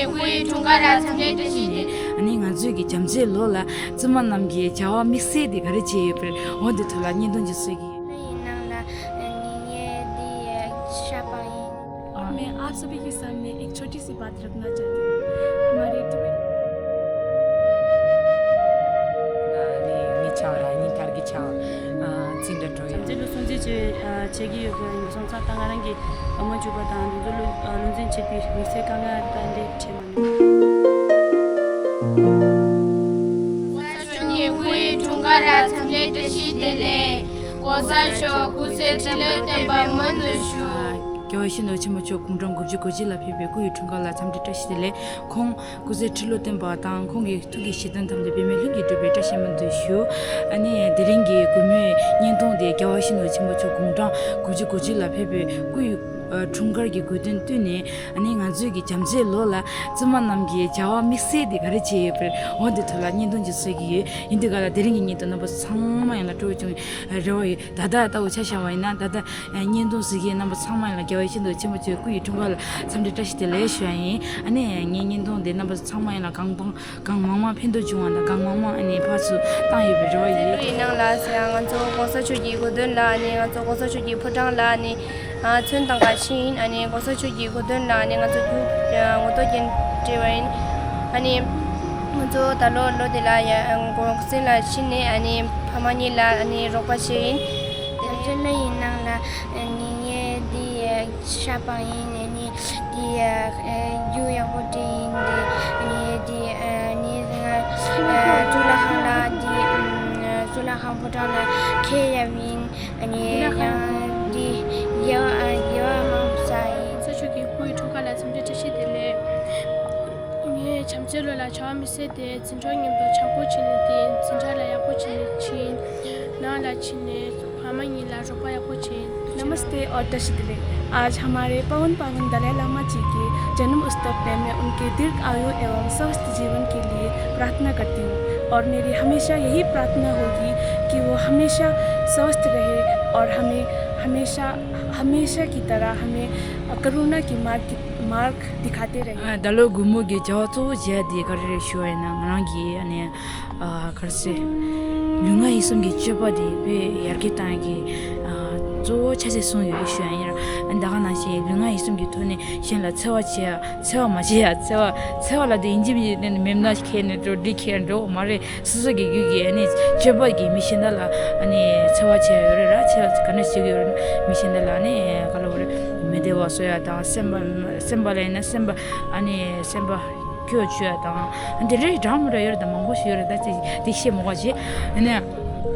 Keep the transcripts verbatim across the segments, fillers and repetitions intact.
སྐུ་ཡི་འཁྲུངས་སྐར་ལ་འཚམས་འདྲི་བཀྲ་ཤིས་བདེ་ལེགས། ཨ་ནི་ང་ཚོའི་གི་བྱམས་བརྩེའི་ལོ་ལ་བཙུན་མ་རྣམས་ཀྱིས་བྱ་བ་དམིགས་བསལ་དེ་ག་རེ་བྱས་ཡོད་པའི་འོ་འདི་ཐོག་ལ་བརྙན་ཐུང་ཅིག་བཟོས་ཀྱི་ཡོད། ཡིན་ནང་ལ་ངེད་འདི་ཤ་པ་ཡིན། मैं आप सभी के सामने एक छोटी सी बात रखना चाहती हूँ। हमारे टिबेट ནི་ཆའོ་ར་ཉིན་ཐར་གྱི་ཆའོ་ཨ་འཛིན་གྲྭ་འགྲོ་ཡ། བྱམས་བརྩེ་ལུ་སྲུང་བརྩི་བྱེད་ཨ་བྱེད་ཀྱི་ཡོད་པ་ཡིན་སོང་ཙང་ད་ང་རང་གི་བུ་མོ་ཕྱུག་པ་དང་འདི་ཚོ་ལུ་ཨ་བློ་འཛིན་བྱེད་པའི་དམིགས་བསལ་དཀའ་ངལ་ད་འདི་བྱེད་མ་མྱོང་། གོང་ས་མཆོག་གི་སྐུ་ཡི་འཁྲུངས་སྐར་ལ་འཚམས་འདྲི་བཀྲ་ཤིས་བདེ་ལེགས། གོང་ས་མཆོག་སྐུ་ཚེ་ཁྲི་ལོ་བརྟན་པ་སྨོན་དུ་ཞུ། རྒྱལ་བ་ཡིད་བཞིན་ནོར་བུ་ཆེན་པོ་མཆོག་དགུང་གྲངས་དགུ་བཅུ་གོ་གཅིག་ལ་ཕེབས་པའི་སྐུ་ཡི་འཁྲུངས་སྐར་ལ་འཚམས་འདྲི་བཀྲ་ཤིས་བདེ་ལེགས། ཁོང་སྐུ་ཚེ་ཁྲི་ལོ་བརྟན་པ་དང་ཁོང་གི་ཐུགས་ཀྱི་བཞེད་དོན་ཐམས་ཅད་འབད་མེད་ལྷུན་གྱིས་འགྲུབ་པའི་བཀྲ་ཤིས་སྨོན་འདུན་ཞུ། ཨ་ནི་དེ་རིང་གི་གུས་མོའི་བརྙན་ཐུང་དེ་རྒྱལ་བ་ཡིད་བཞིན་ནོར་བུ་ཆེན་པོ་མཆོག་དགུང་གྲངས་དགུ་བཅུ་གོ་གཅིག་ལ་ཕེབས་པའི་སྐུ་ཡི་ཨ་འཁྲུངས་སྐར་གྱི་དགོས་དོན་བསྟུན་ནས་ཨ་ནི་ང་ཚོའི་གི་བྱམས་བརྩེའི་ལོ་ལ་བཙུན་མ་རྣམས་ཀྱིས་བྱ་བ་དམིགས་བསལ་དེ་ག་རེ་བྱས་ཡོད་པའི་འོ་འདི་ཐོག་ལ་བརྙན་ཐུང་ཅིག་བཟོས་ཀྱི་ཡོད། ཡིན་དུས་ག་ལ་དེ་རིང་གི་བརྙན་ཐུང་རྣམ་པ་ཚང་མ་ཡང་ལ་སྤྲོ་བོ་བྱུང་བའི་རེ་བ་ཡོད། ད་ལྟ་ལྟ་བུ་ཆ་བཞག་པ་ཡིན་ན་ད་ལྟ་བརྙན་ཐུང་གཟིགས་མཁན་རྣམ་པ་ཚང་མ་ཡིན་ལ་རྒྱལ་བ་ཡིད་བཞིན་ནོར་བུ་ཆེན་པོ་མཆོག་སྐུ་ཡི་འཁྲུངས་སྐར་ལ་འཚམས་འདྲི་བཀྲ་ཤིས་བདེ་ལེགས་ཞུ་ཡ་ཡིན། ཨ་ནི་ངའི་བརྙན་ཐུང་འདི་རྣམ་པ་ཚང་མ་ཡིན་ལ་གང་སྤང་གང་མང་མང་ཕན་ཐོགས་བྱུང་བ་དང་གང་མང་མང་ཨ་ནི་ཕར་ཚུར་བཏང་ཡོད་པའི་རེ་བ་ཡོད། ཡིན་ནང་ལ་ཟེར་ཡང་ང་ཚོ་གོང་ས་མཆོག་གི་གོ་སྟོན་ལ་ཨ་ནི་ང་ཚོ་གོང་ས་མཆོག་གི་ཕོ་བྲང་ལ་ཨ་ནི་ཨ་ཚོན་བཏང་ག་ཕྱིན་ཡིན། ཨ་ནི་གོང་ས་མཆོག་གི་གོ་སྟོན་ལ་ཨ་ནི་ང་ཚོ་རྒྱུ་ཨ་ངོ་ཐོག་རྒྱན་སྤྲས་པ་ཡིན། ཨ་ནི་ང་ཚོ་ད་ལོ་ལོ་དེ་ལ་ཡ་གུང་སེང་ལ་ཕྱིན་ནས་ཨ་ནི་ཕ་མ་གཉིས་ལ་ཨ་ནི་རོགས་པ་བྱས་ཡིན། བྱམས་བརྩེ་ལོ་ཡིན་ནང་ལ་ཨ་ནི་ངེད་འདི་ཤ་པ་ཡིན། ཨ་ནི་འདི་ཨ་རྒྱུ་ཡག་པོ་འདི་ཡིན། འདི་ཨ་ནི་འདི་ཨ་ནི་ང་ཨ་གཙུག་ལག་ཁང་ལ་འདི་ཨ་གཙུག་ལག་ཁང་ཕོ་བྲང་ལ་ཁྱེར་ཡ་ཡིན། ཨ་ནི་ཡང་འདི་དགེ་བ་ཨ་དགེ་བ་མང་པོ་བསགས་ཡིན། གོང་ས་མཆོག་གི་སྐུ་ཡི་འཁྲུངས་སྐར་ལ་འཚམས་འདྲི་བཀྲ་ཤིས་བདེ་ལེགས། ངས་བྱམས་བརྩེ་ལོ་ལ་བྱ་བ་མི་སེར་དེ་འཛིན་གྲྭ་མཉམ་དུ་བྱ་སྒོ་བྱེད་ནས་དེ་འཛིན་གྲྭ་ལ་ཡག་པོ་བྱེད་ནས་ཕྱིན། ནང་ལ་ཕྱིན་ནས་ཕ་མ་གཉིས་ལ་རོགས་པ་ཡག་པོ་བྱེད། नमस्ते और वक्रतुंड। आज हमारे पावन पावन दलाई लामा जी के जन्म उत्सव में मैं उनके दीर्घ आयु एवं स्वस्थ जीवन के लिए प्रार्थना करती हूँ और मेरी हमेशा यही प्रार्थना होगी कि वो हमेशा स्वस्थ रहे और हमें हमेशा हमेशा की तरह हमें करुणा की मार्ग की मार्ग दिखाते रहे। ཨ་ད་ལོ་དགུང་མོ་གི་བྱ་བ་གཙོ་བོ་བྱས་ཏེ་ག་རེ་རེད་ཞུ་བ་ཡིན་ན་ང་རང་གི་ཨ་ནི་ཨ་ག་རེ་ཟེར། ལུས་ངག་ཡིད་གསུམ་གྱི་སྤྱོད་པ་དེ་དཔེ་ཡར་རྒྱས་བཏང་ཡག་གི་ཨ་གཙོ་བོ་ཆ་ཤས་གསུམ་ཡོད་ཞུ་ཡ་ཡིན། ཨ་ད་ག་ནང་བཞིན་ལུས་ངག་ཡིད་གསུམ་གྱི་ཐོག་ནས་གཞན་ལ་འཚེ་བ་བྱེད་ཡ། འཚེ་བ་མ་བྱེད་ཡ། འཚེ་བ་འཚེ་བ་ལ་དེ་ཡིན་གཅིག་མིན་གཅིག་ནས་མེ་མནའ་འཁྱེར་ནས་འགྲོ་འདི་འཁྱེར་འགྲོ་མ་རེད། སོ་སོ་གི་རྒྱུད་ཀྱི་ཨ་ནི་སྤྱོད་པ་གི་མི་གཞན་དག་ལ་ཨ་ནི་འཚེ་བ་བྱེད་ཡ་ཡོད་རེད་ར། འཚེ་བ་ག་འདྲ་བྱེད་ཀྱི་ཡོད་རེད། མི་གཞན་དག་ལ་ཨ་ནི་ག་ལ་བ་རེད། མི་བདེ་བ་བཟོ་ཡ་དང་སེམས་པ་སེམས་པ་ལ་ཡིན་ན་སེམས་པ་ཨ་ནི་སེམས་པ་སྐྱོ་བཅུག་ཡ་དང་དེ་འདྲའི་འདྲ་མི་འདྲ་ཡོད་རེད། ད་མང་པོ་ཞིག་ཡོད་རེད། ད་དེ་དེ་བཤད་མ་དགོས་བྱས་ཨ་ནི་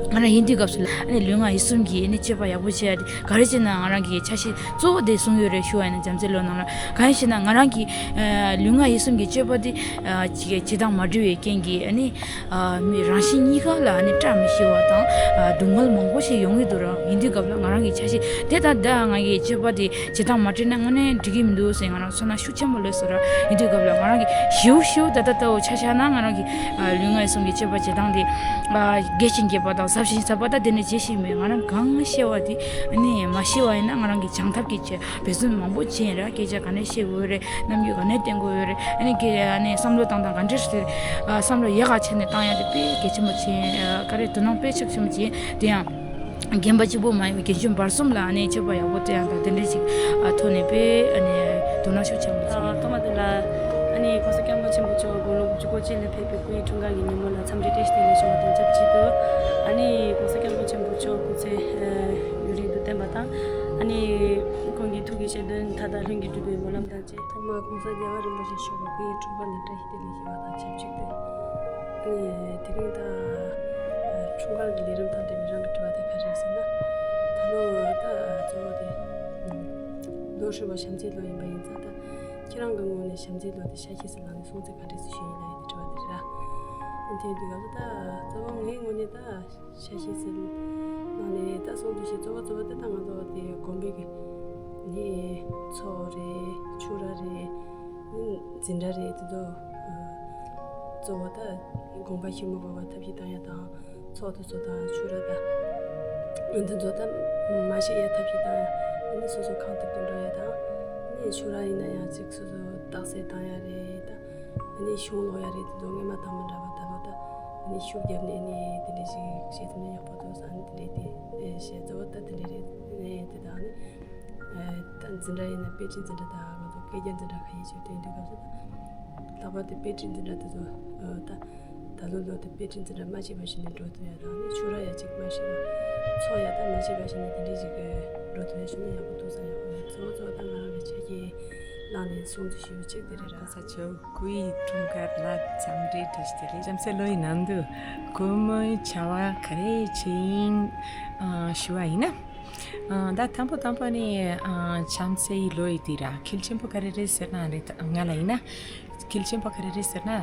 ང་རང་ཡིན་དུས་སྐབས་སུ་ལ་ཨ་ནི་ལུས་ངག་ཡིད་གསུམ་གྱི་ཨ་ནི་སྤྱོད་པ་ཡག་པོ་བྱེད་ཡ་དེ་ག་རེ་བྱས་ན་ང་རང་གི་ཆ་ཤས་གཙོ་བོ་དེ་གསུངས་ཡོད་རེད་ཞུ་བ་ཡིན་ན་བྱམས་བརྩེ་ལོ་ནང་ལ་གང་ཡིན་ཞེ་ན་ང་རང་གི་ཨ་ལུས་ངག་ཡིད་གསུམ་གྱི་སྤྱོད་པ་དེ་ཨ་ཅིག་བྱེད་སྟངས་མ་འགྲིག་པའི་རྐྱེན་གྱིས་ཨ་ནི། ཨ་མི་རང་གཞན་གཉིས་ཀ་ལ་ནི་བཀྲ་མི་ཤིས་པ་དང་ཨ་སྡུག་བསྔལ་མང་པོ་ཞིག་ཡོང་གི་འདུག་ར། ཡིན་དུས་སྐབས་ལ་ང་རང་གི་ཆ་ཤས་དེ་ལྟར་ད་ང་གི་སྤྱོད་པ་དེ་ཇི་ལྟར་མ་བསྒྲིགས་ན་དངོས་གནས་འགྲིག་གི་མི་འདུག་ཟེར་ང་རང་ཚོར་སྣང་ཤུགས་ཆེན་པོ་སླེབས་སོང་ར། ཡིན་དུས་སྐབས་ལ་ང་རང་གི་ཞེའུ་ཞེའུ་ད་ལྟ་ལྟ་བུ་ཆ་བཞག་ན་ང་རང་གི་ཨ་ལུས་ངག་ཡིད་གསུམ་གྱི་སྤྱོད་པ་བྱེད་སྟངས་དེ་ཨ་རྒྱས་ཤིང་རྒྱས་པ་དང་ཟབ་ཞིང་ཟབ་པ་ད་དེ་ནས་བྱེད་ཤེས་མེད། ང་རང་གང་ཤེས་པ་དེ་ནི་མ་ཤེས་པ་ཡིན་ན་ང་རང་གི་སྦྱང་ཐབས་ཀྱི་ཆེད། འབད་བརྩོན་མང་པོ་བྱས་ར། སྐད་ཆ་ག་ནས་བཤད་དགོས་རེད། རྣམ་འགྱུར་ག་ནས་བསྟན་དགོས་རེད། ཨ་ནི་སྐད་ཨ་ནི་བསམ་བློ་བཏང་སྟངས་ག་འདྲས་ཟེར། ཨ་བསམ་བློ་ཡག་ག་བྱས་ནས་བཏང་ཡ་དེ་དཔེ་གལ་ཆེན་པོ་བྱས། ཨ་ག་རེ་དོ་སྣང་དཔེ་ཤུགས་ཆེན་པོ་བྱས། དེ་ཡང་རྒན་པ་གཅིག་པོ་མ་ཡིན་པའི་རྒན་གཞོན་བར་གསུམ་ལ་ཨ་ནི་སྤྱོད་པ་ཡག་པོ་སྟེར་ཡ་དང་དེ་འདྲས་ཅིག་ཨ་ཐོག་ནས་དཔེ་ཨ་ནི་དོ་སྣང་ཤུགས་ཆེན་པོ་བྱས། ཨ་ཐོག་མ་དེ་ལ་ཨ་ནི་༸གོང་ས་༸སྐྱབས་མགོན་ཆེན་པོ་མཆོག་དགུང་ལོ་དགུ་བཅུ་གོ་གཅིག་ལ་ཕེབས་པའི་སྐུ་ཡི་འཁྲུངས་སྐར་གྱི་ཉིན་མོ་ལ་འཚམས་འདྲི་བཀྲ་ཤིས་བདེ་ལེགས་ཞུ་བ་དང་ཆབས་ཅིག་ཏུ། ཨ་ནི་༸གོང་ས་༸སྐྱབས་མགོན་ཆེན་པོ་མཆོག་སྐུ་ཚེ་ཨ་ཡུན་རིང་དུ་བརྟན་པ་དང་། ཨ་ནི་ཁོང་གི་ཐུགས་ཀྱི་བཞེད་དོན་མཐའ་དག་ལྷུན་གྱིས་གྲུབ་པའི་སྨོན་ལམ་དང་བཅས། ཐོག་མར་༸གོང་ས་རྒྱལ་བ་རིན་པོ་ཆེ་མཆོག་གི་སྐུའི་འཁྲུངས་སྐར་ལ་བཀྲ་ཤིས་བདེ་ལེགས་ཞུ་བ་དང་ཆབས་ཅིག་ཏུ། ཨ་ནི་དེ་རིང་ད་འཁྲུངས་སྐར་གྱི་ལས་རིམ་དང་འབྲེལ་བའི་རང་གི་དྲི་བ་དེ་ག་རེ་རེད་ཟེར་ན། ད་ལོ་ད་གཙོ་བོ་དེ་ལོ་ཧྲིལ་པོ་བྱམས་བརྩེའི་ལོ་ཡིན་པ་ཡིན་ཙང་ད་ཁྱེད་རང་གི་ངོས་ནས་བྱམས་བརྩེའི་ལོ་དེ་ཆ་ཤས་སུ་ལངས་ནས་སོང་ཚེ་ག་འདྲས་སུ་ཞུ་ཡིན་ལ་ཡིན་དེ་དྲི་བ་དེ་རེད། དེ་དུས་སྐབས་ད་གཙོ་བོ་ངའི་ངོས་ནས་ད་ཆ་ཤས་སུ་ལངས་ནས་ད་སོང་དུས་ཤིག་གཙོ་བོ་གཙོ་བོ་དེ་ད་ང་ཚོ་དེ་དགོན་པའི་གི་ནི་ཚོགས་རེད། ཆོས་ར་རེད། འཛིན་གྲྭ་རེད། དེ་ཚོ་གཙོ་བོ་ད་དགོངས་པ་ཞུ་མི་དགོས་པ་ཐབས་ཤེས་བཏང་ཡ་དང་། ཚོགས་དེ་ཚོ་དང་ཆོས་ར་དང་འདི་ཚོ་ད་མ་བཤད་ཡ་ཐབས་ཤེས་བཏང་ཡ། ཨ་ནི་སོ་སོ་གང་ཐུབ་ཐུབ་འགྲོ་ཡ་དང་། ཨ་ནི་ཆོས་ར་ཡིན་ན་ཡང་ཅིག་སོ་སོ་རྟགས་གསལ་བཏང་ཡ་རེད་ད། ཨ་ནི་གཞུང་ལོག་ཡ་རེད། དེ་ཚོ་སྔོན་མ་དང་མི་འདྲ་བ། ད་ལོ་ད་ཨ་ནི་ཤུགས་བརྒྱབ་ནས་ཨ་ནི་དེ་འདྲ་ཞིག་བྱེད་ཐུབ་ན་ཡག་པོ་འདུག་ཟེར། ཨ་ནི་དེ་འདྲ་དེ་བྱས། གཙོ་བོ་ད་དེ་འདྲ་རེད། ཨ་ནི་དེ་དང་ཨ་ནི་ད་འཛིན་གྲྭ་ཡིན་ན་དཔེ་ཁྲིད་འཛིན་གྲྭ་དང་། ང་ཚོ་སྐད་རྒྱག་འཛིན་གྲྭ་ག་ཡིན་ཞིག་དེ་འདྲ་སྐབས་སུ་ད་ལྷག་པར་དུ་དཔེ་ཁྲིད་འཛིན་གྲྭ་དེ་ཚོ་ད། ད་ལོ་ལོ་དེ་དཔེ་ཁྲིད་འཛིན་གྲྭ་མ་བྱས་པ་ཞིག་ནས་འགྲོ་ཐུབ་ཡ་དང་། ཨ་ནི་ཕྱུགས་ར་ཡ་གཅིག་མ་ཤེས་པ་ཚོ་ཡ་ད་མ་བྱས་པ་ཞིག་ནས་དེ་འདྲའི་ཞིག་གི་འགྲོ་ཐུབ་ཡ་ཞིག་ན་ཡག་པོ་འདུག་ས། ཡག་པོ་ཡོད། གཙོ་བོ་གཙོ་བོ་ད་ང་རང་གི་ཆ་རྐྱེན་བླངས་ནས་གསུང་ཚུལ་ཞུ་བ་གཅིག་དེ་རེད་ར། ས་ཆོ་ཀུའི་དྲུང་དཀར་ལ་འཚམས་འདྲི་བཀྲ་ཤིས་བདེ་ལེགས། བྱམས་བརྩེའི་ལོ་ཡི་ནང་དུ་སྒོར་མོའི་བྱ་བ་ག་རེ་བྱས་ཡིན་ཨ་ཞུ་བ་ཡིན་ན། ཨ་ད་དང་པོ་དང་པོ་ནི་ཨ་བྱམས་བརྩེའི་ལོ་ཡི་དེ་ར། གལ་ཆེན་པོ་ག་རེ་རེད་ཟེར་ན་རེད། ང་ལ་ཡིན་ན། གལ་ཆེན་པོ་ག་རེ་རེད་ཟེར་ན།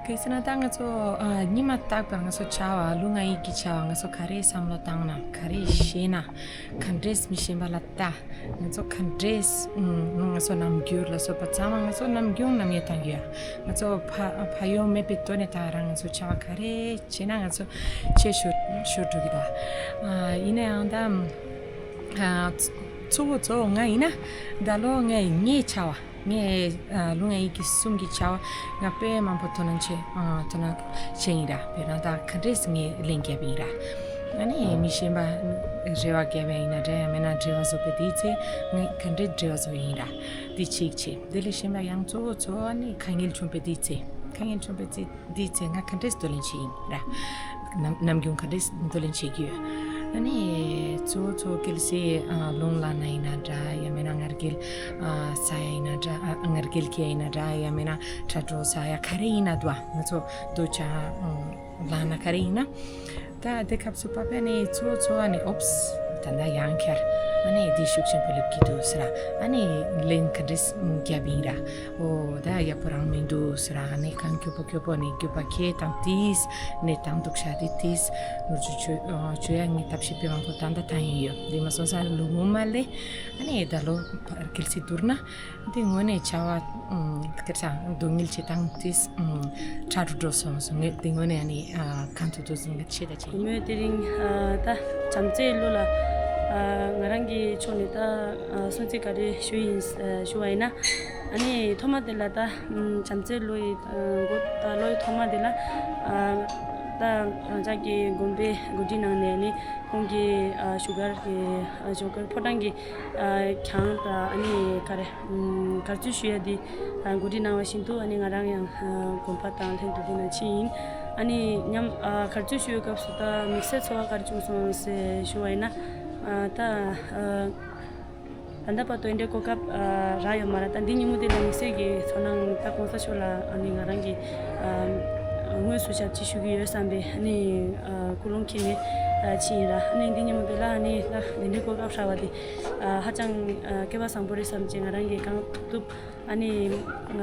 གལ་སྲིད་ན་ད་ང་ཚོ་ཨ་ཉི་མ་རྟག་པར་ང་ཚོ་བྱ་བ་ལུས་ངག་ཡིད་ཀྱི་བྱ་བ་ང་ཚོ་ག་རེ་བསམ་བློ་བཏང་ན། ག་རེ་བཤད་ན། ག་འདྲས་མི་གཞན་པ་ལ་ལྟ། ང་ཚོ་ག་འདྲས་ཨུམ་ང་ཚོ་རྣམ་འགྱུར་ལ་སོགས་པ་ཚང་མ་ང་ཚོ་ནམ་རྒྱུན་ནམ་ཡང་བཏང་ཡོད། ང་ཚོ་ཕ་ཕ་ཡུལ་མེད་པའི་དོན་ནས་ད་རང་ང་ཚོ་བྱ་བ་ག་རེ་བྱས་ན་ང་ཚོ་ཆེ་ཤོས་ཤོར་འགྲོ་གི་ད། ཨ་ཡིན་ན་ཡང་ད་ཨ་གཙོ་བོ་གཙོ་བོ་ང་ཡིན་ན་ད་ལོ་ངས་ངའི་བྱ་བ། ངས་ཨ་ལུས་ངག་ཡིད་གསུམ་གྱི་བྱ་བ་ང་དཔེ་མང་པོ་དོ་སྣང་བྱེད་ཨ་དོ་སྣང་བྱེད་ཡིན་ར། དཔེར་ན་ད་ག་འདྲས་ངས་ལན་བརྒྱབ་ཡིན་ར། ཨ་ནི་མི་གཞན་པ་རེ་བ་བརྒྱབ་ཡ་ཡིན་ན་འདྲ། ཡང་མིན་ན་འབྲེལ་བ་བཟོ་བའི་དུས་ཚེ་ངས་ག་འདྲས་འབྲེལ་བ་བཟོ་ཡིན་ར། དེ་གཅིག་བྱས། དེ་ལས་གཞན་པ་ཡང་གཙོ་བོ་གཙོ་བོ་ནི་དཀའ་ངལ་བྱུང་བའི་དུས་ཚེ། དཀའ་ངལ་བྱུང་བའི་དུས་དུས་ཚེ་ང་ག་འདྲས་གདོང་ལེན་བྱེད་ཡིན་ར། ནམ་ནམ་རྒྱུན་ག་འདྲས་གདོང་ལེན་བྱེད་ཀྱི་ཡོད། ཨ་ནི་གཙོ་བོ་གཙོ་བོ་གལ་སྲིད་ཨ་རླུང་ལངས་ན་ཡིན་ན་འདྲ། ཡང་མིན་ན་ངར་སྐད་ཨ་ཟ་ཡ་ཡིན་ན་འདྲ། ཨ་ངར་སྐད་འཁྱེར་ཡ་ཡིན་ན་འདྲ། ཡང་མིན་ན་ཁྲ་གྲོ་ཟ་ཡ་ག་རེ་ཡིན་ན་འདུག་ང་ཚོ་རྡོ་ཆ་ཨ་ལངས་ན་ག་རེ་ཡིན་ན། ད་དེ་སྐབས་སུ་ཕ་ཕ་ནི་གཙོ་བོ་གཙོ་བོ་ནི་ཨོབས་ད་ལྟ་ཡང་ཁྱེར། ཨ་ནི་འདི་ཤུགས་ཆེན་པོ་སླེབས་ཀྱི་འདུག་ཟེར། ཨ་ནི་ལན་ག་འདྲས་བརྒྱབ་ཡིན་ར། ཨོ་ད་ཡག་པོ་རང་མི་འདུག་ཟེར། ཨ་ནི་གང་སྐྱོ་པོ་སྐྱོ་པོ་ནི་རྒྱུ་བ་ཁྱེད་དང་ཏིས་ནས་དང་འདུག་ཤ་དེ་ཏིས་ནུར་ཆུ་ཆུ་ཆུ་ཡ་ངའི་ཐབས་ཤེས་པའི་མང་པོ་ད་ལྟ་ཐང་ཡིན་ཡོད། འདི་མ་སོང་ས་ལུ་མུ་མ་ལེ། ཨ་ནི་ད་ལོ་གལ་སྲིད་བསྡུར་ན་འདི་དངོས་གནས་བྱ་བ་ཨུམ་སྐད་ཆ་སྡུག་བསྔལ་ཆེ་དང་ཏིས་ཨུམ་ཁྲ་རུ་འགྲོ་སོང་སོང་། ངས་འདི་དངོས་གནས་ཨ་ནི་ཨ་གང་ཐུབ་ཐུབ་སོང་གི་ཆེད་ད་ཆེ། བུ་མོས་དེ་རིང་ཨ་ད་བྱམས་བརྩེའི་ལོ་ལ་ཨ་ང་རང་གི་ཕྱོགས་ནས་ད་ཨ་སྲུང་བརྩི་ག་རེ་ཞུ་ཡིན་ཨ་ཞུ་བ་ཡིན་ན། ཨ་ནི་ཐོག་མ་དེ་ལ་ད་ཨམ་བྱམས་བརྩེའི་ལོ་ཡི་ཨ་འགོ་ད་ལོ་ཡི་ཐོག་མ་དེ་ལ་ཨ་ད་རང་ཅག་གི་དགོན་པའི་འགོ་ཁྲིད་གནང་ནས་ཨ་ནི་ཁོང་གི་ཨ་བཞུགས་སྒར་གྱི་ཨ་བཞུགས་སྒར་ཕོ་བྲང་གི་ཨ་གྱང་དང་ཨ་ནི་ག་རེ་ཨམ་གར་སྐྱོད་ཞུ་ཡ་དེ་ཨ་འགོ་ཁྲིད་གནང་བ་བཞིན་དུ་ཨ་ནི་ང་རང་ཡང་ཨ་དགོན་པ་དང་ལྷན་དུ་དེ་ནང་ཕྱིན་ཡིན། ཨ་ནི་མཉམ་ཨ་གར་སྐྱོད་ཞུ་ཡའི་སྐབས་སུ་ད་དམིགས་བསལ་ཚོར་བ་ག་རེ་བྱུང་སོང་ཟེར་ཞུ་བ་ཡིན་ན། ཨ་ད་ཨ། ད་ལྟ་བར་དུ་འདི་འདྲའི་གོ་སྐབས་ཨ་རག་ཡོད་མ་རེད། ད་འདི་ཉིན་མོ་འདི་ལ་དམིགས་བསལ་གྱི་ཚོར་སྣང་ད་གོང་ས་མཆོག་ལ་ཨ་ནི་ང་རང་གིས་ཨ་དངོས་སུ་ཞབས་ཕྱི་ཞུ་གི་ཡོད་བསམ་པའི་ཨ་ནི་ཨ་ཀུན་སློང་འཁྱེར་ནས་ཨ་ཕྱིན་ཡིན་ར། ཨ་ནི་འདི་ཉིན་མོ་འདི་ལ་ཨ་ནི་ད་འདི་འདྲའི་གོ་སྐབས་རག་པ་འདི་ཨ་ཧ་ཅང་ཨ་སྐལ་བ་བཟང་པོ་རེད་བསམ་བྱས། ང་རང་གིས་གང་ཐུབ་ཨ་ནི་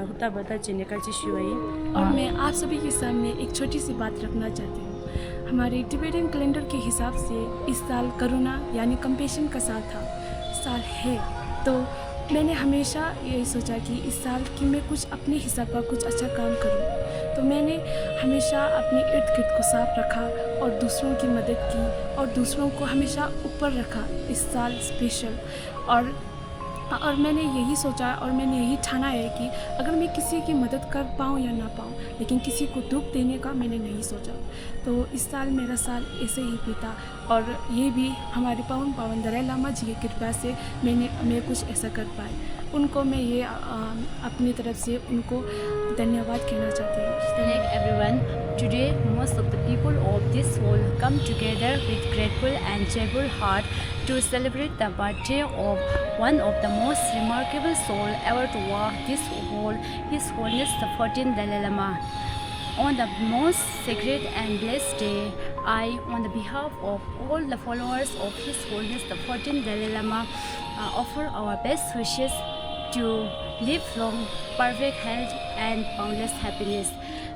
ཧུར་ཐག་འབད་ཐག་བྱས་ནས་བཀའ་དྲིན་ཞུ་བ་ཡིན། और मैं आप सभी के सामने एक छोटी सी बात रखना चाहती हूँ। हमारे टिबेटन कैलेंडर के हिसाब से इस साल करुणा यानी कंपैशन का साल था, साल है। तो मैंने हमेशा ये सोचा कि इस साल कि मैं कुछ अपने हिसाब का कुछ अच्छा काम करूं। तो मैंने हमेशा अपने इर्द गिर्द को साफ रखा और दूसरों की मदद की और दूसरों को हमेशा ऊपर रखा इस साल स्पेशल। और और मैंने यही सोचा और मैंने यही ठाना है कि अगर मैं किसी की मदद कर पाऊँ या ना पाऊँ, लेकिन किसी को दुख देने का मैंने नहीं सोचा। तो इस साल मेरा साल ऐसे ही बीता और ये भी हमारे पावन पावन दलाई लामा जी की कृपा से मैंने मैं कुछ ऐसा कर पाई। उनको मैं ये अ, अपनी तरफ से उनको धन्यवाद कहना चाहती हूँ। Thank everyone. Today, most of the people of this world come together with grateful and joyful heart to celebrate the birthday of one of the most remarkable soul ever to walk this world, His Holiness the fourteenth Dalai Lama. On the most sacred and blessed day, I, on the behalf of all the followers of His Holiness the fourteenth Dalai Lama, uh, offer our best wishes to live long, perfect health and boundless happiness.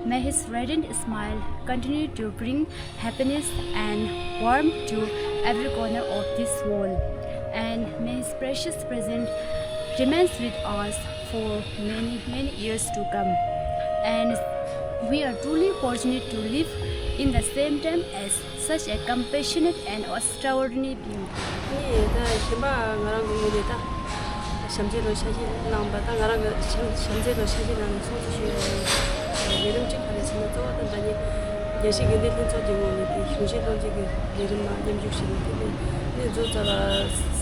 May his radiant smile continue to bring happiness and warmth to every corner of this world. And may his precious presence remains with us for many, many years to come. And we are truly fortunate to live in the same time as such a compassionate and extraordinary being. ནི་ད་གཞན་པ་ང་རང་གི་ངོས་ནས་ད་ བྱམས་བརྩེའི་ལོ་འཆར་གཞི་བླངས་པ་དང་། ང་རང་གི་བྱམས་བྱམས་བརྩེའི་ལོ་འཆར་གཞི་ནང་ནས་སྲུང་བརྩི་ཞུ་ཡ་ཡིན། ལས་རིམ་གཅིག་ག་རེ་ཟེར་ན། གཙོ་བོ་དང་འདྲ་ནི་རྒྱལ་སྤྱིའི་དགེ་ལྡན་ལྷན་ཚོགས་ཀྱི་ངོས་ནས་དེ་གཞུང་ཆེན་སློབ་འཛིན་གྱི་ལས་རིམ་ནང་མཉམ་ཞུགས་བྱས་ནས། དེ་ནས་ནི་མཛོ་རྩ་བ་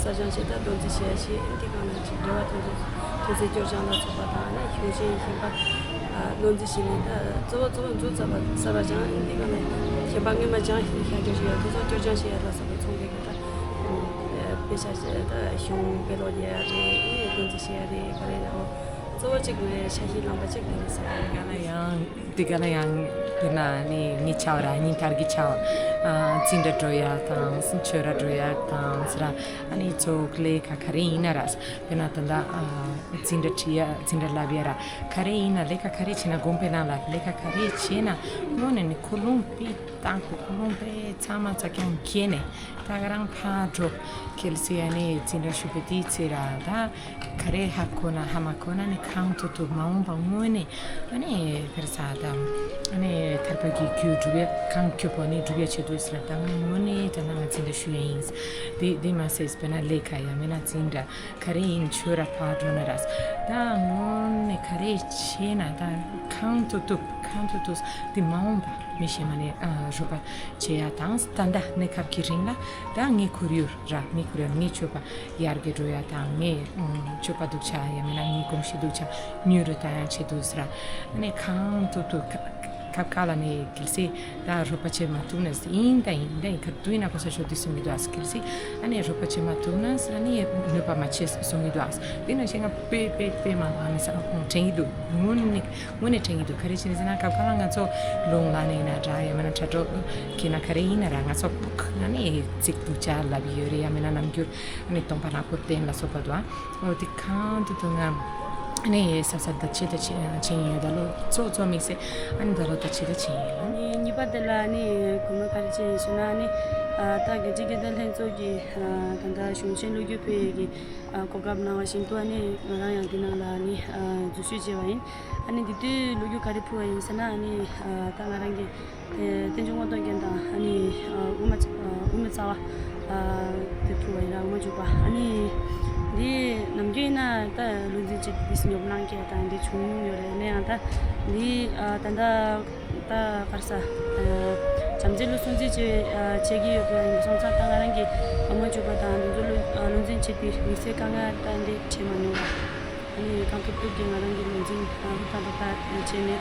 གསར་སྦྱང་བྱས། ད་བློ་འཛིན་བྱེད་ཡ་བྱས། འདི་སྒང་ལ་ཅིག་འབྲེལ་བ་དོན་ཚན་དོན་ཚན་སྐྱོར་སྦྱང་ལ་སོགས་པ་དང་། ནི་གཞུང་ཆེན་གཞན་པ་ཨ་བློ་འཛིན་བྱས་ནས། ད་གཙོ་བོ་གཙོ་བོ་མཛོ་རྩ་བ་གསར་པ་སྦྱང་། འདི་སྒང་ལ་གཞན་པ་སྔོན་མ་སྦྱང་ཤེས་ཤ་སྐྱོར་བྱེད་ཡ། དེ་ཚོ་སྐྱོར་སྦྱང་བྱེད་ཡ་ལ་སོགས་པའི་ཚོགས་འདུ་གི་ད་དཔེ་ཆ་ཞིག་ད་གཞུང་དཔེ་ཀློག་རྒྱག་ཡ་རེད། ཨེ་སྟོན་རྩིས་བྱེད་ཡ་རེད། ག་རེ་ལའོ། གཙོ་བོ་གཅིག་ངའི་འཆར་གཞི་བླངས་པ་གཅིག་དེ་རེད་ཟེར། དེ་ག་ལ་ཡང་དེ་ག་ལ་ཡང་དཔེར་ན་ནི་ངའི་ཆ་བ་ར་ཉིན་ལྟར་གྱི་ཆ་བ་ཨ་འཛིན་གྲྭ་འགྲོ་ཡ་དང་། ཆོས་ར་འགྲོ་ཡ་དང་ཟེར་ར། ཨ་ནི་ཚོགས་ལས་ཀ་ག་རེ་ཡིན་ན་ར། དཔེར་ན་ད་ལྟ་ཨ་འཛིན་གྲྭ་ཁྲིད་ཡ། འཛིན་གྲྭ་བསླབ་ཡ་ར། ག་རེ་ཡིན་ན་ལས་ཀ་ག་རེ་བྱེད་ན། དགོངས་པའི་ནང་ལ་ལས་ཀ་ག་རེ་བྱེད་ན། དངོས་ནས་ནི་ཁོ་ལུང་པའི་ཏང་ཁོ་ཁོ་ལུང་པའི་ཚང་མ་ཚ་རྐྱང་ཁྱེར་ནས་ད་ག་རང་ཕར་འགྲོ། གལ་སྲིད་ཨ་ནི་འཛིན་གྲྭ་ཞུགས་པའི་དུས་ཚོད་ར་ད་ག་རེ་ཧ་གོ་ན་ཧ་མ་གོ་ན་ནི་གང་ཐུབ་ཐུབ་མ་འོངས་པ་དངོས་གནས་ཨ་ནི་ཕེར་ས་དང་ཨ་ནི་ཐར་པ་གི་རྒྱུ་སྒྲུབ་ཡ། གང་ཁྱོད་པོ་ནི་སྒྲུབ་ཡ་བྱེད་དུས་ཟེར་ད་ང་དངོས་གནས་ད་ང་འཛིན་གྲྭ་ཞུགས་ཡ་ཡིན། དེ་དེ་མ་ཟད་དཔེར་ན་ལས་ཀ་ཡ་མིན་ན་འཛིན་གྲྭ་ག་རེ་ཡིན། ཆོས་ར་ཕར་འགྲོ་ན་ར། ད་དངོས་གནས་ག་རེ་བྱེད་ན་ད་གང་ཐུབ་ཐུབ་གང་ཐུབ་ཐུབ་དེ་མ་འོངས་པ་མི་གཞན་མ་ནས་ཨ་རོགས་པ་བྱེད་ཡ་དང་། ད་ལྟ་གནས་སྐབས་ཀྱི་རིང་ལ་ད་ངའི་ཁོར་ཡུག་ར། ངའི་ཁོར་ཡུག་ངའི་སྤྱོད་པ་ཡར་རྒྱས་འགྲོ་ཡ་དང་། ངའི་ཨ་སྤྱོད་པ་སྡུག་ཅག་ཡ་མིན་ན་ངའི་གོམས་གཤིས་སྡུག་ཅག་མྱུར་དུ་བཏང་ཡ་བྱེད་དུས་ཟེར་ར། ཨ་ནི་གང་ཐུབ་ཐུབ་ཁ་ཁ་ཁ་ལ་ནི་གལ་སྲིད་ད་རོགས་པ་བྱེད་མ་ཐུབ་ན་ཡིན་ད་ཡིན་ད་ཡིན། ག་དུས་ན་གོ་ས་ཤོར་དུས་གསུང་གི་འདུག་ཨ། གལ་སྲིད་ཨ་ནི་རོགས་པ་བྱེད་མ་ཐུབ་ན་ཨ་ནི་ནུས་པ་མ་ཆེ་གསུང་གི་འདུག་ཨ། དེ་ནང་བཞིན་ང་དཔེ་དཔེ་དཔེ་མང་པོ་ཨ་ནི་ས་དྲན་གྱི་འདུག་དངོས་གནས་དངོས་གནས་དྲན་གྱི་འདུག་ག་རེ་བྱས་ནས་ཟེར་ན། སྐབས་ག་ལ་ང་ཚོ་རླུང་ལངས་ནས་ཡིན་ན་འདྲ། ཡང་མིན་ན་དྲ་གྲོགས་ཁྱེད་ན་ག་རེ་ཡིན་ན་ར། ང་ཚོ་ཕུག་ཨ་ནི་ཚིག་སྡུག་ཅག་ལབ་ཡོད་རེད། ཡང་མིན་ན་རྣམ་འགྱུར་ཨ་ནི་སྟོང་པ་ནག་པོ་བསྟན་ལ་སོགས་པ་འདུག་ཨ། འོ་དེ་གང་དུ་དུ་ང་ཨ་ནི་ས་ས་ད་ཆེ་ད་ཆེ་ཆེ་ཡིན་ཡོད། ད་ལོ་གཙོ་གཙོ་དམིགས་བསལ་ཨ་ནི་ད་ལོ་ད་ཆེ་ད་ཆེ་ཡིན། ཨ་ནི་གཉིས་པ་དེ་ལ་ཨ་ནི་གོ་ནོར་ག་རེ་བྱས་ཡིན་ཞུ་ན། ཨ་ནི་ཨ་ད་རྒྱལ་སྤྱིའི་སྐད་དོད་ལྷན་ཚོགས་ཀྱིས་ཨ་ད་ལྟ་གཞུང་ཆེན་ལོ་རྒྱུས་ཕུལ་ཡས་ཀྱི་ཨ་གོ་སྐབས་གནང་བ་བཞིན་དུ། ཨ་ནི་ང་རང་ཡང་འདི་ནང་ལ་ཨ་ནི་ཨ་འཛུལ་ཞུགས་བྱས་པ་ཡིན། ཨ་ནི་འདི་དུས་ལོ་རྒྱུས་ག་རེ་ཕུལ་བ་ཡིན་ཟེར་ན། ཨ་ནི་ཨ་ད་ང་རང་གི་ཨེ་བསྟན་འགྱུར་མངོན་རྟོགས་རྒྱན་དང་། ཨ་ནི་ཨ་དབུ་མ་ཨ་དབུ་མའི་རྩ་བ་ཨ་དེ་ཕུལ་བ་ཡིན་ར། དབུ་མ་འཇུག་པ། ཨ་ནི་འདི་ནམ་རྒྱུན་ཡིན་ན་ད་བློ་འཛིན་ཅིག་འདི་སྙོབ་གནང་མཁན་དང་འདི་བྱུང་མྱོང་ཡོད་རེད། ཡིན་ན་ཡང་ད་འདི་ཨ་ད་ལྟ་ད་ག་རེ་ཟ་ཨ་བྱམས་བརྩེའི་ལོ་སྲུང་བརྩི་བྱེད་ཨ་བྱེད་ཀྱི་ཡོད་པ་ཡིན་སོང་ཙང་། ད་ང་རང་གིས་དབུ་མ་འཇུག་པ་དང་འདི་ཚོ་བློ་ཨ་བློ་འཛིན་བྱེད་པའི་དམིགས་བསལ་དཀའ་ངལ་ད་འདི་འཕྲད་མ་མྱོང་བ། ཨ་ནི་གང་ཐུབ་ཐུབ་ཀྱིས་ང་རང་གི་ལུང་ཚན་ཨ་ཧུར་ཐག་འབད་ཐག་བྱས་ནས།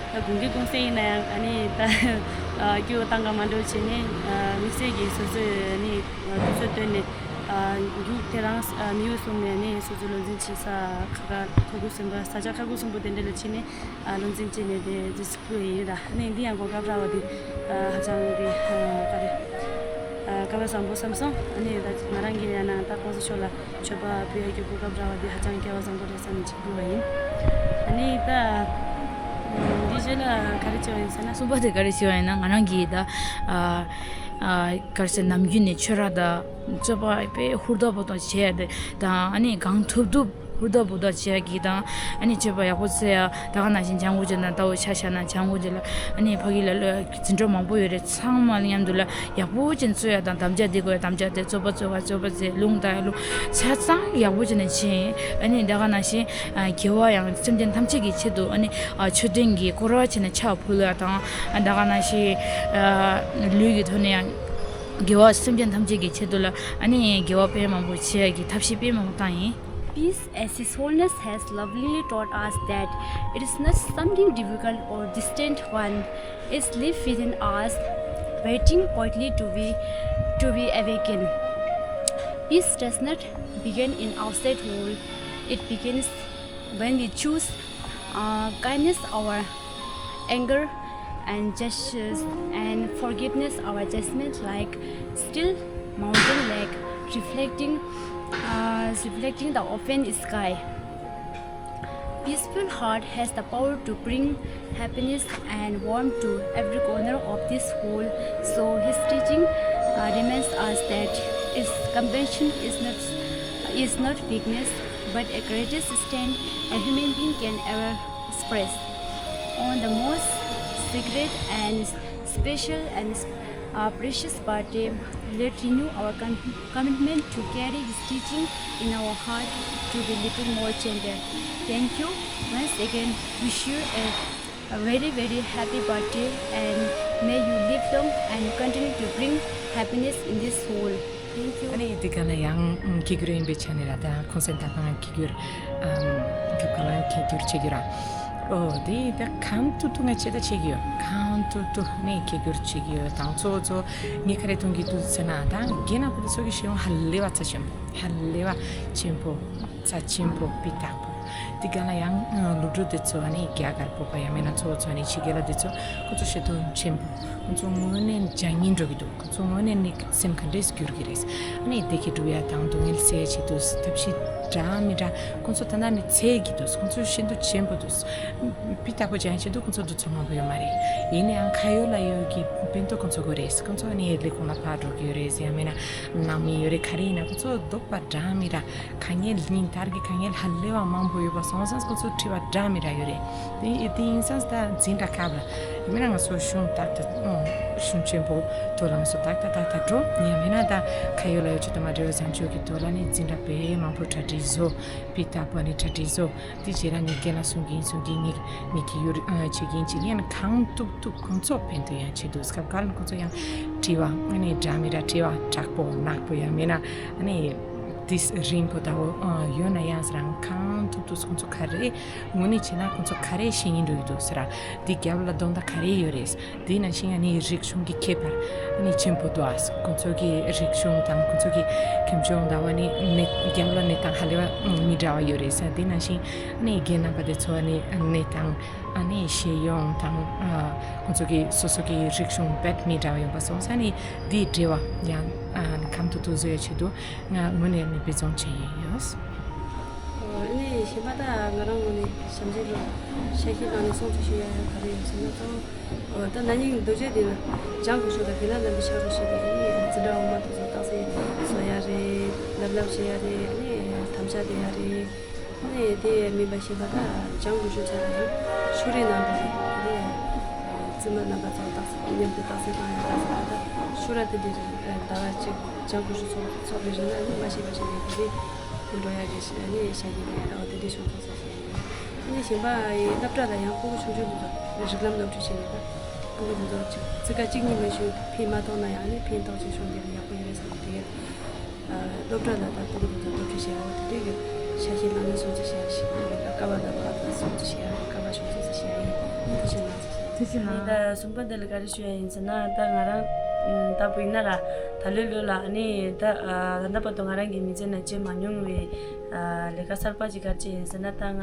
ད་དགུན་ཁའི་གུང་སེང་ཡིན་ན་ཡང་ཨ་ནི་ད་ཨ་སྐྱོ་བོ་བཏང་ག་མ་འགྲོ་བྱས་ནས། ཨ་དམིགས་བསལ་གྱིས་སོ་སོས་ཨ་ནི་ཨ་དུས་ཚོད་བཏོན་ནས། ཨ་རྒྱུགས་དེ་རང་ཨ་མི་ཡུལ་གསུམ་ནས་ཨ་ནི་སོ་སོའི་ལུང་ཚན་བྱེད་ས་ཁག་ཁག་ཁུ་སིམ་པོ། ས་ཆ་ཁག་ཁུ་སིམ་པོ་དེ་འདྲ་ལ་ཕྱིན་ནས་ཨ་ལུང་ཚན་བྱས་ནས་དེ་ཙི་ཕུལ་ཡིན་ར། ཨ་ནི་འདི་ཡང་གོ་སྐབས་རག་པ་འདི་ཨ་ཧ་ཅང་གི་ཨ་ག་རེ་ཨ་སྐལ་བ་བཟང་པོ་བསམ་སོང་། ཨ་ནི་ད་ང་རང་གིས་ཡང་ན་ད་གོང་ས་མཆོག་ལ་མཆོད་པ་ཕུལ་ཡག་གི་གོ་སྐབས་རག་པ་འདི་ཧ་ཅང་སྐལ་བ་བཟང་པོ་རེད་བསམ་ཅིག་འདུག་པ་ཡིན། ཨ་ནི་ད་འདི་རྗེས་ལ་ག་རེ་བྱས་པ་ཡིན་ཟེར་ན། གསུམ་པ་དེ་ག་རེ་བྱས་པ་ཡིན་ན། ང་རང་གིས་ད་ཨ་ཨ་ག་རེ་ཟེར། ནམ་རྒྱུན་ནས་ཆོས་ར་ད་སྤྱོད་པ་དཔེ་ཧུར་ཐག་པོ་ཏོ་བྱས་ཏེ་དང་། ཨ་ནི་གང་ཐུབ་ཐུབ་ཧུར་ཐག་པོ་ཏོ་བྱས་ཀྱི་དང་། ཨ་ནི་སྤྱོད་པ་ཡག་པོ་བྱས་ཡ། ད་ག་ནང་བཞིན་སྦྱང་དགོས་ཅེ་ན་ལྟ་བུ་ཆ་བཞག་ན་སྦྱང་དགོས་ཅེ་ལ། ཨ་ནི་ཕ་གི་ལ་ལ་འཛིན་གྲྭ་མང་པོ་ཡོད་རེད། ཚང་མ་ལ་མཉམ་དུ་ལ་ཡག་པོ་ཅན་རྩོད་ཡ་དང་། དམ་བཅའ་འདི་དགོས་ཡ་དམ་བཅའ་འདི། རྩོད་པ་རྩོད་པ་རྩོད་པ་འདི། ལུང་བསྟན་ཡ་ལུང་ཆ་ཚང་ཡག་པོ་ཅན་ནས་ཕྱིན། ཨ་ནི་ད་ག་ནང་བཞིན་ཨ་དགེ་བ་ཡང་སེམས་ཅན་ཐམས་ཅད་ཀྱི་ཆེད་དུ། ཨ་ནི་ཨ་མཆོད་སྤྲིན་གྱི་སྐོར་བ་བྱས་ནས་ཕྱག་ཕུལ་ཡ་དང་། ཨ་ད་ག་ནང་བཞིན་ཨ་ལུས་ཀྱི་ཐོག་ནས་ཡང་དགེ་བ་སེམས་ཅན་ཐམས་ཅད་ཀྱི་ཆེད་དུ་ལ། ཨ་ནི་དགེ་བ་དཔེ་མང་པོ་བྱེད་ཡ་གི་ཐབས་ཤེས་དཔེ་མང་པོ་བཏང་ཡིན། Peace, as His Holiness has lovingly taught us that it is not something difficult or distant one. It's live within us, waiting quietly to be, to be awakened. Peace does not begin in outside world. It begins when we choose uh, kindness our anger and gestures, and forgiveness our judgment, like still mountain lake reflecting, uh, reflecting the open sky. Peaceful heart has the power to bring happiness and warmth to every corner of this world. So his teaching uh, reminds us that his compassion is not, is not weakness, but a greatest strength a human being can ever express. On the most sacred and special and Our precious birthday, let renew our com- commitment to carry his teaching in our heart to be little more gentle. Thank you. Once again, wish you a, a very, very happy birthday and may you live long and continue to bring happiness in this world. Thank you. ཨ་ནི་འདི་ག་ན་ཡང་ཨམ་སྐད་སྒྱུར་ཡིན་པའི་ཆ་ནས་ར་ད་ཁོང་སེམས་ད་ཕ་ང་སྐད་སྒྱུར་ཨམ་སྐབས་ག་ལ་སྐད་སྒྱུར་བྱེད་རྒྱུ་ར། ཨོ་དེ་ད་གང་ཐུབ་ཐུབ་ང་ཆེ་ད་བྱེད་ཀྱི་ཡོད། གང་ཐུབ་ཐུབ་ནས་སྐད་སྒྱུར་བྱེད་ཀྱི་ཡོད། དང་ཚོ་ཚོ་ངས་ག་རེ་མཐོང་གི་འདུག་ཟེར་ན་ད་རྒན་ན་པོ་དེ་ཚོ་གི་ཤེས་ཡོན་ཧ་ལས་པ་རྩ་ཆེན་པོ། ཧ་ལས་པ་ཆེན་པོ། རྩ་ཆེན་པོ་སྤུས་དག་པོ། དེ་ག་ལ་ཡང་སློབ་ཕྲུག་དེ་ཚོ་ཨ་ནི་རྒྱ་གར་བོད་པ་ཡང་མིན་ན་ཚོ་ཚོ་ནི་ཕྱི་རྒྱལ་ལ་དེ་ཚོ་ཁོ་ཚོ་ཤེས་ཐོན་ཆེན་པོ། ཁོ་ཚོ་དངོས་གནས་སྦྱང་སྙིང་འདོད་ཀྱི་འདུག་ཁོ་ཚོ་དངོས་གནས་ནི་སེམས་ག་འདྲས་འགྱུར་གྱི་རེད། ཨ་ནི་བདེ་སྐྱིད་སྒྲུབ་ཡ་དང་སྡུག་བསྔལ་སེལ་ཡ་ཆེད་དུ་ཐབས་ཤེས་འདྲ་མི་འདྲ་ཁོ་ཚོ་ད་ལྟ་ནི་འཚོལ་གྱི་འདུག་ཁོ་ཚོ་ཤེས་འདོད་ཆེན་པོ་འདུག་སྤུས་དག་པོ་སྦྱང་ཡ་ཆེད་དུ་ཁོ་ཚོ་འདུ་ཚོགས་མང་པོ་ཡོད་མ་རེད། ཡིན་ནའང་ཁ་ཡོད་ལག་ཡོད་ཀྱི་ཕན་ཐོགས་ཁོ་ཚོ་དགོས་རེད། ཁོ་ཚོ་ཨ་ནི་ལས་ཁུངས་ལ་ཕར་འགྲོ་གི་ཡོད་རེད། ཡང་མིན་ན་ནང་མི་ཡོད་རེད། ག་རེ་ཡིན་ན་ཁོ་ཚོ་འདོད་པ་འདྲ་མི་འདྲ། དཀའ་ངལ་སྙིང་ཐར་གྱི་དཀའ་ངལ་ཧ་ལས་པ་མང་པོ་ཡོད་པ་སོང་ཙང་ཁོ་ཚོ་དྲི་བ་འདྲ་མི་འདྲ་ཡོད་རེད། དེ་དེ་ཡིན་ཙང་ད་འཛིན་གྲྭ་སྐབས་ལ་ཡིན་ན་ང་ཚོ་གཞུང་ཏག་ཏག་ཨོ་གཞུང་ཆེན་པོ་ཐོག་ལ་ང་ཚོ་ཏག་ཏག་ཏག་ཏག་འགྲོ། ཡང་མིན་ན་ད་ཁ་ཡོད་ལག་ཡོད་ཆེད་དུ་མ་འབྲེལ་བའི་བཟང་སྤྱོད་ཀྱི་ཐོག་ལ་ནི་འཛིན་གྲྭ་དཔེ་མང་པོ་གྲ་སྒྲིག་བཟོ། སྤུས་དག་པོ་ནི་གྲ་སྒྲིག་བཟོ། དེ་རྗེས་ལ་ནི་རྒན་ལ་གསུང་གིན་གསུང་གིན་ངེད་ངེད་ཀྱི་ཡུལ་བྱེད་ཀྱིན་བྱེད་ཀྱིན་གང་ཐུབ་ཐུབ་ཁོང་ཚོ་ཕན་ཐོགས་ཡང་བྱེད་འདུག་སྐབས་འགའ་ལ་ཁོང་ཚོ་ཡང་དྲི་བ་ཨ་ནི་འདྲ་མི་འདྲ་དྲི་བ་དྲག་པོ་ནག་པོ་ཡང་མིན་ན་ཨ་ནི། དེ་རིང་པོ་ད་འོ་ཡོད་ན་ཡང་རང་གང་ཐུབ་ཐུབ་ཁོང་ཚོ་ག་རེ་དངོས་གནས་བྱས་ན་ཁོང་ཚོ་ག་རེ་ཤེས་ཡིན་འགྲོ་གི་འདུག་ཟེར་ར། དེ་རྒྱབ་ལ་དོན་དག་ག་རེ་ཡོད་རེད། དེ་ནང་བཞིན་ཨ་ནི་རིག་གཞུང་གི་ཁྱད་པར་ཨ་ནི་ཆེན་པོ་འདུག་ཨ། ཁོང་ཚོ་གི་རིག་གཞུང་དང་ཁོང་ཚོ་གི་ཁྱིམ་སྐྱོང་ཟླ་བ་ནི་གནས་རྒྱབ་ལ་གནས་སྟངས་ཧ་ལས་པ་མི་འདྲ་བ་ཡོད་རེད་ཟེར། དེ་ནང་བཞིན་ཨ་ནི་རྒན་རྣམ་པ་དེ་ཚོ་ཨ་ནི་གནས་སྟངས་ཨ་ནི་ཤེས་ཡོན་དང་ཁོང་ཚོ་གི་སོ་སོ་གི་རིག་གཞུང་རྦད་མི་འདྲ་བ་ཡོད་པ་སོང་ཙང་ཨ་ནི་དེའི་འབྲེལ་བ་ཡང་ཨ་ནི་གང་ཐུབ་ཐུབ་བཟོ་ཡ་ཆེད་དུ། ང་དངོས་གནས་ནི་དཔེ་བཟང་ཅན་ཡིན་ཡོད། ཨོ་ཨ་ནི་གཞན་པ་ད་ང་རང་ངོས་ནས་བྱམས་བརྩེ་ལོ་ཤ་ཤེད་ནང་ནས་སྲུང་བརྩི་ཞུ་ཡ་ཡང་ག་རེ་ཡོད་ཟེར་ན་ཚོ། ཨོ་ད་ན་ནིང་རྡོ་རྗེ་གདན་ལ་སྦྱང་དགོས་ཤོག་ད་དེ་ལ་ལམ་བུ་ཤར་དགོས་ཤོག་ད་ཨ་ནི་འཛིན་གྲྭ་འོག་མ་དེ་ཚོ་རྟགས་གསལ་བཟོ་ཡ་རེད། ལབ་ལབ་བྱེད་ཡ་རེད། ཨ་ནི་དམ་བཅའ་དེ་ཡ་རེད། ཨ་ནི་དེ་མིན་པ་གཞན་པ་ད་སྦྱང་དགོས་ཤོག་ཚོ་ད་ཡང་ཤུ་རེ་ནང་འགྲོ་རེད། ཨ་ནི་རྩིས་མ་རྣམ་པ་ཚོ་རྟགས་གསལ་མཉམ་དུ་རྟགས་གསལ་བཏང་ཡ་རྟགས་གསལ་ད་ཤུ་ར་དེ་འདྲ་རེད། ཟླ་བ་གཅིག་སྦྱང་དགོས་ཤོག་ཚོགས་ཚོགས་པའི་རིང་ལ་ནི་མ་ཤེས་པ་ཞིག་ནས་དེ་འདྲའི་འགྲོ་ཡ་རེད། ནི་ཤ་ཡི་ནས་འོ་དེ་འདྲའི་བྱུང་སོང་ཟེར་ཞིག་ཡིན། ནི་གཞན་པ་ཡི་སློབ་གྲྭ་ལ་ཡང་སྤུ་གུ་ཆུང་ཆུང་དེ་ཚོ་རིགས་ལམ་སློབ་ཁྲིད་བྱས་ནས་ད་སྤུ་གུ་དེ་ཚོ་ཅིག་ཚིག་ཀ་གཅིག་གཉིས་མ་ཞུ་ཕན་མ་ཐོགས་ན་ཡང་ནི་ཕན་ཐོགས་ཆེ་ཤོས་དེ་ལ་ཡག་པོ་ཡོད་རེད་བསམ་གི་དེ་གས། སློབ་གྲྭ་ལ་ད་སྤུ་གུ་དེ་ཚོ་སློབ་ཁྲིད་བྱས་འོ་དེ་འདྲའི་གི་ཤ་ཤེད་ནང་ནས་སྲུང་བརྩི་བྱས་ཤིག་ཀ་བ་ད་ཀ་བ་སྲུང་བརྩི་བྱས་ཀ་བ་ཤོག་སྲུང་བརྩི་བྱས་ཡིན། ཐུགས་རྗེ་གནང་། ཐུགས་རྗེ་གནང་། ད་གསུམ་པ་འདི་ལ་ག་རེ་ཞུ་ཡ་ཡིན་ཟེར་ན་ད་ང་རང་ད་བུ་ཡིན་ན་ར་ད་ལོའི་ལོ་ལ་ནི་ད་ད་ལྟ་བར་དུ་ང་རང་གི་མི་ཚེ་ན་བྱེད་མ་མྱོང་བའི་ལས་ཀ་གསར་པ་ཅིག་ག་རེ་བྱས་ཡིན་ཟེར་ན་ད་ང་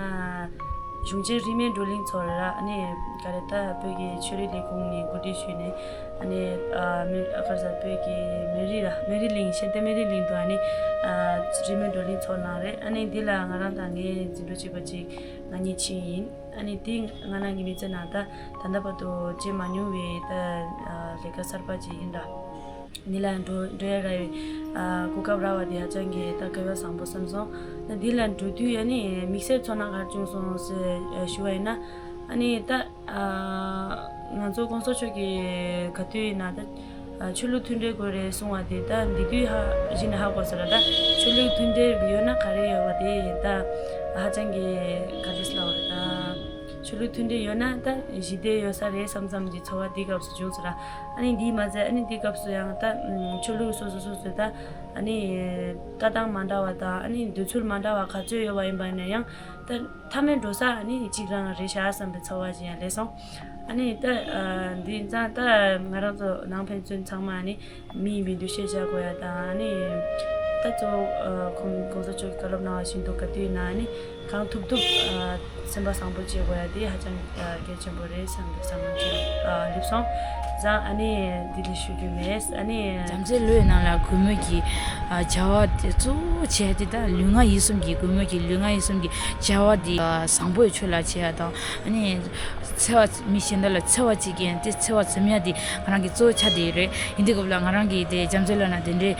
གཞུང་ཆེན་རིས་མེད་བགྲོ་གླེང་ཚོགས་ར་ནི་ག་རེ་ད་བོད་ཀྱི་ཆོས་རིག་ལས་ཁུངས་ནས་གོ་སྒྲིག་ཞུས་ནས་ནི་ཨ་མི་ཨ་ག་རེ་ཟེར་བོད་ཀྱི་སྨན་རི་ར་སྨན་རི་གླིང་ཤེས་ལྡན་སྨན་རི་གླིང་དུ་ནི་རིས་མེད་བགྲོ་གླེང་ཚོགས་གནང་རེད། ཨ་ནི་འདི་ལ་ང་རང་དང་ངའི་འཛིན་གྲོགས་གཅིག་པ་ཅིག་ང་གཉིས་ཕྱིན་ཡིན། ཨ་ནི་དེ་ང་རང་གི་མི་ཚེ་ནང་ད་ད་ལྟ་བར་དུ་བྱེད་མ་མྱོང་བའི་ད་ལས་ཀ་གསར་པ་ཅིག་ཡིན་ད། འདི་ལ་འགྲོ་འགྲོ་ཡ་ར་ཡོད། གོ་སྐབས་རག་པ་དེ་ཧ་ཅང་གི་ད་དགའ་བ་བཟང་པོ་བསམ་སོང་། ད་འདི་ལ་འགྲོ་དུས་ཨ་ནི་དམིགས་བསལ་ཚོར་སྣང་ག་རེ་བྱུང་སོང་ཟེར་ཞུ་བ་ཡིན་ན། ཨ་ནི་ད་ང་ཚོ་གོང་ས་མཆོག་གིས་ག་དུས་ཡིན་ན་ད་ཆོས་ལུགས་མཐུན་འབྲེལ་དགོས་རེད་གསུང་བ་དེ་ད་འདི་དུས་ཧ་གཞི་ནས་ཧ་གོ་ས་ར། ད་ཆོས་ལུགས་མཐུན་འབྲེལ་ཡོད་ན་ག་རེ་ཡོད་པ་དེ་ད་ཧ་ཅང་གི་ག་རེ་ཟེར་ལབ་རེད། ད་ཆོས་ལུགས་མཐུན་འབྲེལ་ཡོད་ན་ད་ཞི་བདེ་ཡོད་ས་རེད་བསམ་བསམ་གྱི་ཚོར་བ་དེ་སྐབས་སུ་བྱུང་ས་ར། ཨ་ནི་འདིས་མ་ཚད་ཨ་ནི་འདི་སྐབས་སུ་ཡང་ད་ཆོས་ལུགས་སོ་སོ་སོ་སོའི་ད་ཨ་ནི་ལྟ་སྟངས་མ་འདྲ་བ་དང་ཨ་ནི་འདོད་ཚུལ་མ་འདྲ་བ་ག་ཚོད་ཡོད་པ་ཡིན་པ་ཡིན་ན་ཡང་ད་མཐའ་མའི་འགྲོ་ས་ཨ་ནི་གཅིག་རང་རེད་ཤག་བསམ་པའི་ཚོར་བ་ཞིག་ཡང་སླེབས་སོང་། ཨ་ནི་ད་འདི་ཡིན་ཙང་ད་ང་རང་ཚོ་ནང་ཕན་ཚུན་ཚང་མ་ཨ་ནི་མི་ཡིན་པའི་འདུ་ཤེས་བཞག་དགོས་ཡ་དང་ཨ་ནི་ད་གཙོ་བོ་གོང་ས་མཆོག་གིས་བཀའ་སློབ་གནང་བ་བཞིན་དུ་ག་དུས་ཡིན་ན་ཨ་ནི། གང་ཐུབ་ཐུབ་སེམས་པ་བཟང་པོ་བྱེད་དགོས་ཡ་དེ་ཧ་ཅང་གལ་ཆེན་པོ་རེད་བསམ་འདུག་བསམ་བློ་ཅིག་སླེབས་སོང་། བཟང་ཨ་ནི་འདི་ལས་ཞུ་རྒྱུ་མེད་ཨ་ནི། བྱམས་བརྩེའི་ལོའི་ནང་ལ་གུས་མོས་ཀྱི་བྱ་བ་དེ་གཙོ་བོ་བྱས་ཏེ་ད་ལུས་ངག་ཡིད་གསུམ་གྱི་གུས་མོས་ཀྱི་ལུས་ངག་ཡིད་གསུམ་གྱི་བྱ་བ་འདི་བཟང་པོའི་ཆོས་ལ་བྱེད་ཡ་དང་ཨ་ནི་འཚེ་བ་མི་གཞན་དག་ལ་འཚེ་བ་བྱེད་མཁན་དེ་འཚེ་བ་འཛེམ་ཡ་དེ་ང་རང་གི་གཙོ་བོ་ཆགས་བསྡད་ཡོད་རེད། ཡིན་དུས་སྐབས་ལ་ང་རང་གིས་དེ་བྱམས་བརྩེའི་ལོ་ན་དེ་འདྲའི།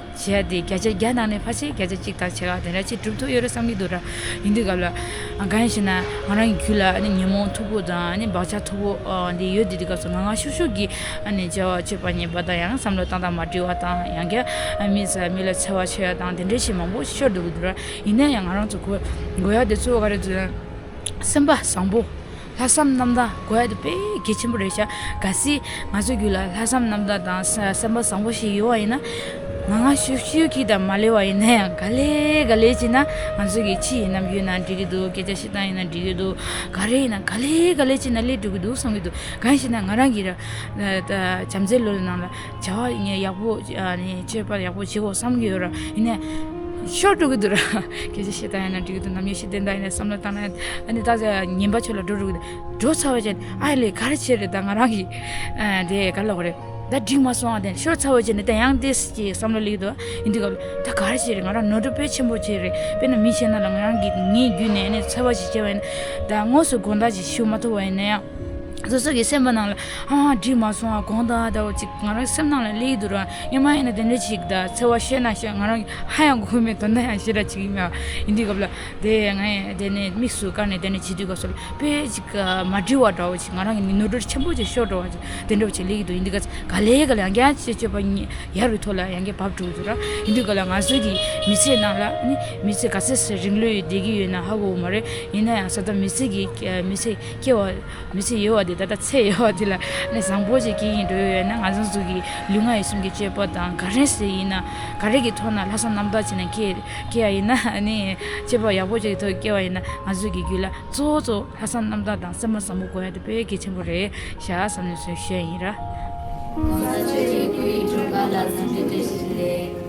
བྱས་ཏེ་བརྒྱ་ཆ་བརྒྱ་ནང་ནས་ཕལ་ཆེར་བརྒྱ་ཆ་གཅིག་དང་ཕྱེད་ཀ་དེ་འདྲ་ཅིག་གྲུབ་ཐུབ་ཡོད་རེད་བསམ་གྱི་འདུག་ར། ཡིན་དུས་སྐབས་ལ་གང་ཡིན་ཞེ་ན། ང་རང་གི་རྒྱུད་ལ་ཨ་ནི་ཉོན་མོངས་མཐུག་པོ་དང་ཨ་ནི་བག་ཆགས་མཐུག་པོ་འདི་ཡོད་དེ། དུས་སྐབས་སུ་ང་ང་ཤུགས་ཤུགས་ཀྱིས་ཨ་ནི་བྱ་བ་སྤྱོད་པ་ཉན་པ་དང་ཡང་བསམ་བློ་བཏང་སྟངས་མ་འགྲིག་པ་དང་། ཡང་བསྐྱར་མི་ཟ་མི་ལ་འཚེ་བ་བྱེད་ཡ་དང་དེ་འདྲའི་ཞིག་མང་པོ་ཤོར་འགྲོ་གི་འདུག་ར། ཡིན་ན་ཡང་ང་རང་ཚོ་དགོས་དགོས་ཡ་དེ་གཙོ་བོ་ག་རེ་འདུག་ན། སེམས་པ་བཟང་པོ། ལྷག་བསམ་རྣམ་དག་དགོས་ཡ་དེ་དཔེ་གལ་ཆེན་པོ་རེད་ཤག་གལ་སྲིད་ང་ཚོའི་རྒྱུད་ལ་ལྷག་བསམ་རྣམ་དག་དང་ས་སེམས་པ་བཟང་པོ་ཞིག་ཡོད་པ་ཡིན་ན། ང་ང་ཤུགས་ཤུགས་ཀྱིས་དང་མ་ལས་པ་ཡིན་ན་ཡང་ག་ལེ་ག་ལེ་བྱས་ན་ང་ཚོ་གི་ཕྱི་ཡིན་ནམ་ཡོད་ན་འགྲིག་གི་འདུག་སྐད་ཆ་བཤད་སྟངས་ཡིན་ན་འགྲིག་གི་འདུག་ག་རེ་ཡིན་ན་ག་ལེ་ག་ལེ་བྱས་ན་ལས་འགྲོ་གི་འདུག་བསམ་གི་འདུག་གང་ཡིན་ཞེ་ན་ང་རང་གིས་ར་ད་བྱམས་བརྩེའི་ལོ་ལ་ནང་ལ་བྱ་བ་ཡག་པོ་ཨ་ནི་སྤྱོད་པ་ཡག་པོ་བྱེད་དགོས་བསམ་གི་ཡོད་ར། ཡིན་ནའི་ཤོར་འགྲོ་གི་འདུག་ར། སྐད་ཆ་བཤད་སྟངས་ཡིན་ན་འགྲིག་གི་འདུག་ནམ་ཡོད་ཤེས་ལྡན་དག་ཡིན་ན་བསམ་བློ་བཏང་ན་ཨ་ནི་ད་ངན་པ་ཕྱོགས་ལ་འགྲོ་འགྲོ་གི་འདུག་འགྲོ་ཚར་བ་ཅན་ཨ་ལས་ག་རེ་བྱས་རེད། ད་ང་རང་གི་ཨ་དེ་ག་ལབ་དགོས་རེད། ད་འགྲིག་མ་སོང་ཨ། དེ་ཤོར་ཚར་བ་ཅན་ནི་ད་ཡང་དེ་ཅིག་བསམ་བློ་སླེབས་འདུག་ཡིན་དུས་སྐབས་ད་ག་རེ་བྱས་རེད། ང་རང་ནོར་འཁྲུལ་དཔེ་ཆེན་པོ་བྱས་རེད། དཔེར་ན་མི་གཞན་ན་ལ་ང་རང་གི་ངའི་བརྒྱུད་ནས་ནི་འཚེ་བ་ཞིག་བྱས་པ་ཡིན་ན། ད་དངོས་སུ་དགོངས་དག་ཅིག་ཞུ་མ་ཐུབ་པ་ཡིན་ན་ཡང་། སོ་སོ་གི་སེམས་པ་ནང་ལ་ཨ་འགྲིག་མ་སོང་ཨ། དགོངས་དག་ད་འོ་ཅིག་ང་རང་སེམས་ནང་ལ་སླེབས་འདུག་ར། སྔོན་མ་ཡིན་ན་དེ་འདྲ་ཅིག་ད་འཚེ་བ་ཤོར་ན་ཤོར་ང་རང་གི་ཧ་ཡང་གོ་མེད། དོན་དག་ཡང་ཞེ་དྲག་ཅིག་ཡིན་མ་ཡིན་དུས་སྐབས་ལ་དེ་ངས་དེ་ནས་དམིགས་སུ་བཀར་ནས་དེ་ནས་བྱེད་དུས་སྐབས་སུ་ལ་དཔེ་ཅིག་མ་འགྲིག་པ་འདྲ་བོ་ཅིག་ང་རང་གི་ནོར་འཁྲུལ་ཆེན་པོ་ཅིག་ཤོར་འགྲོ་བ་ཅིག་དེ་འདྲ་བོ་ཅིག་སླེབས་ཀྱི་འདུག་ཡིན་དུས་སྐབས་ག་ལེ་ག་ལེ་ཡང་བསྐྱར་ཅིག་སྤྱོད་པ་ཉིད་ཡག་རུ་ཐོག་ལ་ཡང་བསྐྱར་བབས་འགྲོ་གི་འདུག་ར། ཡིན་དུས་སྐབས་ལ་ང་ཚོའི་གི་མི་ཚེ་ནང་ལ་ནི་མི་ཚེ་ག་ཚད་ཟེར་རིང་ལོས་བསྡད་ཀྱི་ཡོད་ན་ཧ་གོ་མ་རེད། ཡིན་ན་ཡང་ས་ད་མི་ཚེ་གི་མི་ཚེ་སྐྱེ་བ་མི་ཚེ་ཡོད་པ་དེ་ད་ལྟ་ཚེ་ཡོད་པ་དེ་ལ་ནི་བཟང་པོ་ཅིག་སྐྱེ་ཡིན་འགྲོ་ཡོད་ན། ང་ཚོ་ཚོ་གི་ལུས་ངག་ཡིད་གསུམ་གྱི་སྤྱོད་པ་དང་ག་རེ་ཟེར་ཡིན་ན་ག་རེ་གི་ཐོག་ན་ལྷག་བསམ་རྣམ་དག་བྱས་ནས་སྐྱེ་སྐྱེ་ཡ་ཡིན་ན་ནི་སྤྱོད་པ་ཡག་པོ་ཅིག་གི་ཐོག་སྐྱེ་བ་ཡིན་ན། ང་ཚོ་གི་རྒྱུད་ལ་གཙོ་བོ་གཙོ་བོ་ལྷག་བསམ་རྣམ་དག་དང་སེམས་པ་བཟང་པོ་དགོས་ཡ་དེ་དཔེ་གལ་ཆེན་པོ་རེད་ཤག་བསམ་ནས་ཞུ་ཡ་ཡིན་ར། གོང་ས་མཆོག་གི་སྐུ་ཡི་འཁྲུངས་སྐར་ལ་འཚམས་འདྲི་བཀྲ་ཤིས་བདེ་ལེགས།